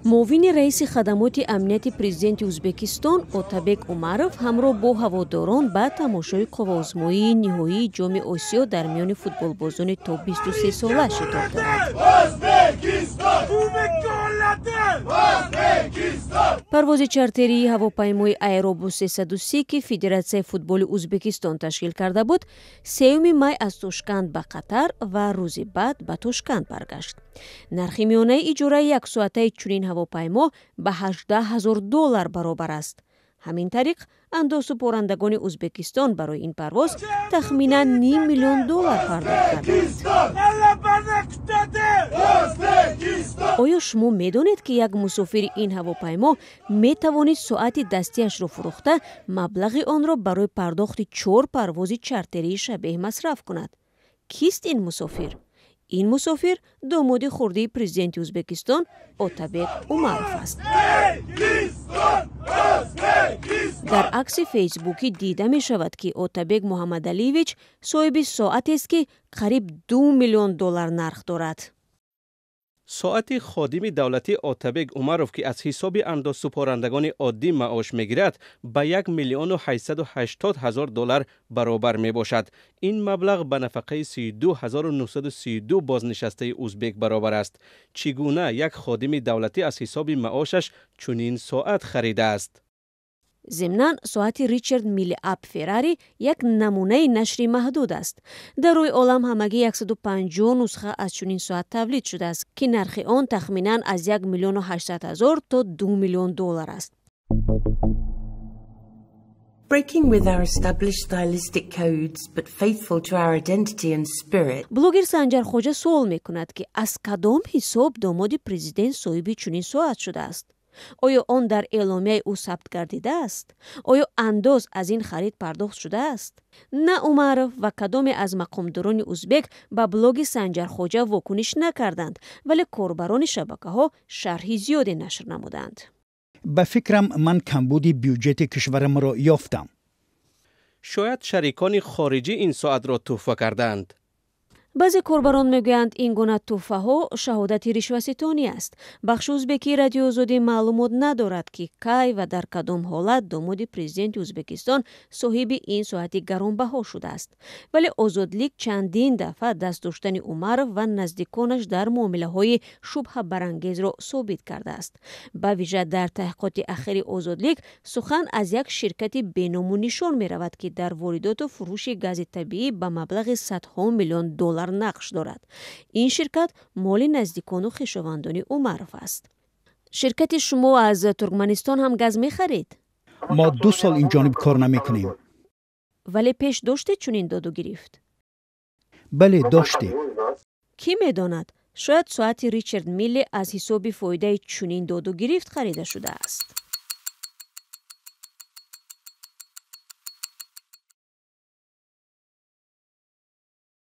Муовини раиси хадамоти амнияти президенти Ӯзбекистон Отабек Умаров ҳамроҳ бо ҳаводорон ба тамошои қувваозмоии ниҳоии Ҷоми Осиё дар миёни футболбозони то 23 сола шитоб дорад. Парвози чартерии ҳавопаймои Аэробус 330, ки Федератсияи футболи Ӯзбекистон ташкил карда буд, 3 май аз Тошканд ба Қатар ва рӯзи баъд ба Тошканд баргашт. Нархи миёнаи иҷораи яксоатаи чунин ҳавопаймо ба 18 000 доллар баробар аст. Ҳамин тариқ, андозсупорандагони Ӯзбекистон барои ин парвоз тахминан ним миллион доллар пардохт карданд. Оё шумо медонед, ки як мусофири ин ҳавопаймо метавонист соати дастиашро фурӯхта, маблағи онро барои пардохти чор парвози чартерии шабеҳ масраф кунад? Кист ин мусофир? Ин мусофир домоди хурдии президенти Ӯзбекистон Отабек Умаров аст. Дар акси фейсбукӣ дида мешавад, ки Отабек Муҳаммадалиевич соҳиби соатест, ки қариб 2 миллион доллар нарх дорад. Соати ходими давлатӣ Отабек Умаров, ки аз ҳисоби андозсупорандагони оддӣ маош мегирад, ба 1 миллиону 880 ҳазор доллар баробар мебошад. Ин маблағ ба нафақаи 32 932 бознишастаи узбек баробар аст. Чӣ гуна як ходими давлатӣ аз ҳисоби маошаш чунин соат харидааст? Зимнан, соати Ричард Милли Ап Феррари як намунаи нашри маҳдуд аст. Дар рӯи олам ҳамагӣ 150 нусха аз чунин соат тавлид шудааст, ки нархи он тахминан аз 1 миллиону 800 ҳазор то 2 миллион доллар аст. Breaking with our established stylistic codes, but faithful to our identity and spirit. Блогер Санҷар Хоҷа суол мекунад, ки аз кадом ҳисоб домоди президент соҳиби чунин соат шудааст? Оё он дар эъломияи ӯ сабт гардидааст? Оё андоз аз ин харид пардохт шудааст? На Умаров ва кадоме аз мақомдорони узбек ба блоги Санҷархоҷа вокуниш накарданд, вале корбарони шабакаҳо шарҳи зиёде нашр намуданд. Ба фикрам, ман камбуди бюҷети кишварамро ёфтам. Шояд шарикони хориҷӣ ин соатро тӯҳфа кардаанд. Баъзе корбарон мегӯянд, ин гуна тӯҳфаҳо шаҳодати ришваситонӣ аст. Бахши узбекии Радиои Озодӣ маълумот надорад, ки кай ва дар кадом ҳолат домоди президенти Ӯзбекистон соҳиби ин соати гаронбаҳо шудааст, вале Озодлик чандин дафъа даст доштани Умаров ва наздиконаш дар муомилаҳои шубҳабарангезро собит кардааст. Ба вижа дар таҳқиқоти ахири Озодлик сухан аз як ширкати беному нишон меравад, ки дар воридоту фурӯши гази табиӣ ба маблағи садҳо миллион доллар нақш дорад. Ин ширкат моли наздикону хешовандони Умаров аст. Ширкати шумо аз Туркманистон ҳам газ мехарид? Мо 2 сол инҷониб кор намекунем. Вале пеш доштед чунин доду гирифт? Бале, доштем. Кӣ медонад, шояд соати Ричард Милли аз ҳисоби фоидаи чунин доду гирифт харида шудааст.